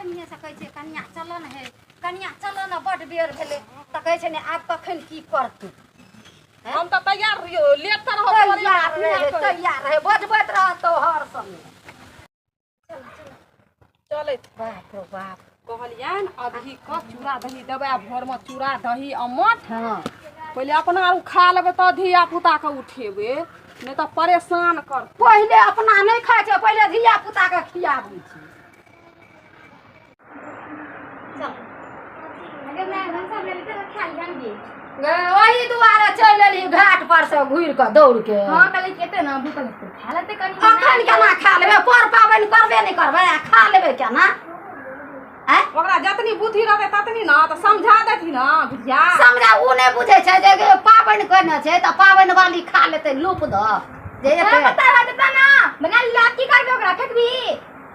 अखनिए से कहै छियै कनिया चलऽ ने हे, कनिया चलऽ ने, बड्ड बेर भेलै। तऽ कहै छै ने आब कखन की करतै। हम तऽ तैयार रहियो, लेट तऽ रहब। तैयार रहे, तैयार रहे, बजबैत रहतौ हर समय। चलैत। बाप रो बाप। कहलियनि अभी कऽ चूड़ा दही देबै आ भोरमे चूड़ा दही अम्मट। हँ। पहिले अपना आर खा लेबै तऽ धिया पुताके उठेबै, नहि तऽ परेशान कर। पहिले अपना नहि खाइ छै, पहिले धिया पुताके खियाबै छै। ओही दुआरे चलि एलही घाट पर से घुरि कऽ दौड़ के? हँ, कहलियै केते ने भूख लगतै, खा लेतै कनि। अखन केना खा लेबै? पर पाबनि करबे नहि करबै आ खा लेबै केना? आँय? ओकरा जतनी बुद्धि रहतै ततनी ने तऽ समझा देथिन ने बुधिया। समझा, ओ नहि बुझै छै जे गे पाबनि केने छै तऽ पाबनि वाली खा लेतै लूप दऽ जे एते। पता रहतै तऽ ना बना लिअ। की करबै ओकरा, फेकबी?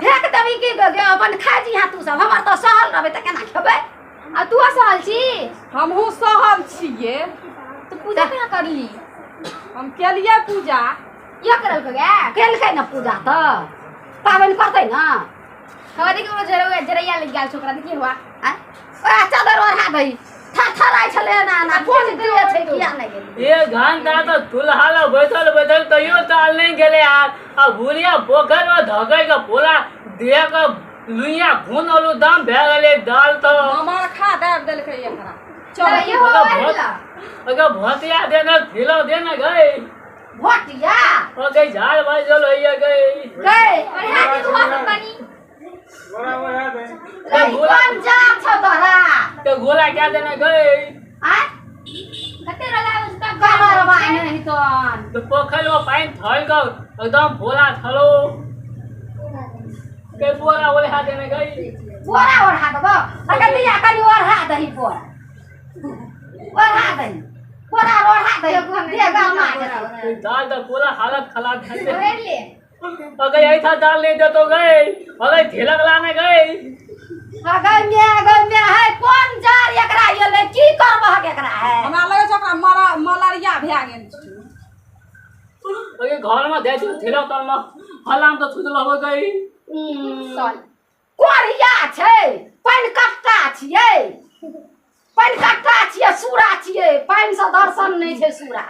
फेक देबी की गे? अपन खा जिहा तू सब, हमर तऽ सहल रहबै तऽ केना खेबै? आ तू सहल छी? हमहूँ सहल छियै। तऽ पूजा केना करली? हम केलियै पूजा। इहो करलको गे? केलकै ने पूजा तऽ पाबनि करतै ने। हवा देखी, ओकरा जरैया जरैया लागि गेल छै ओकरा, देखी हुआ। आँय? ओएह चादर ओढ़ा दही, थरथराइ छलै एना एना। कोन देह छै, किया नहि गेली? एक घंटा तऽ चूल्हा लग बैठल बैठल तैयो दाल नहि गेलै आर आ भुलिया पोखरिमे धकै के पूरा देह के लुइया खून आलू दाम भए गेलै दाल तऽ। मामा खा दाबि देलकै एकरा। चल चल। इहो। ओकर ओढ़ भोट ला। ओकर भोतिया देने थिलो देने गई। भोटिया। ओ गई झाड़ बाजल होइए गई। गई। ओढ़ा दी हुआ सब कनी। गई, कोन जाल छौ तोरा? तो गोला क्या देने गई? आँय? कते रगाबै छै तब। कमर बान्हे तोन। तो पोखरि में पानि थल के एकदम भोला थलो के बोरा ओढ़ा देने गई। बोरा ओढ़ा देबो? अगर दिया कनि ओढ़ा दही, बोरा ओढ़ा दही, बोरा ओढ़ा दही, देह गरमा जेतौ। दाल तो पूरा हालत खराब भए गेल। ओढ़ ले। अगर यही था दाल नहीं दे तो गए अगर झिलक लाने गए। अगर मे, अगर मे है, कोन जार एकरा एलै? की करबहक एकरा है? हमरा लगै छै ओकरा मरा मलेरिया भए गेल छै। अगर घर में दे दियो झिलक तर में हलाम तो छुटल हो गई। चल। कोरिया छै, पानि कट्टा छियै, पानि कट्टा छियै, सूरा छियै, पानि से दर्शन नहि छै सूरा।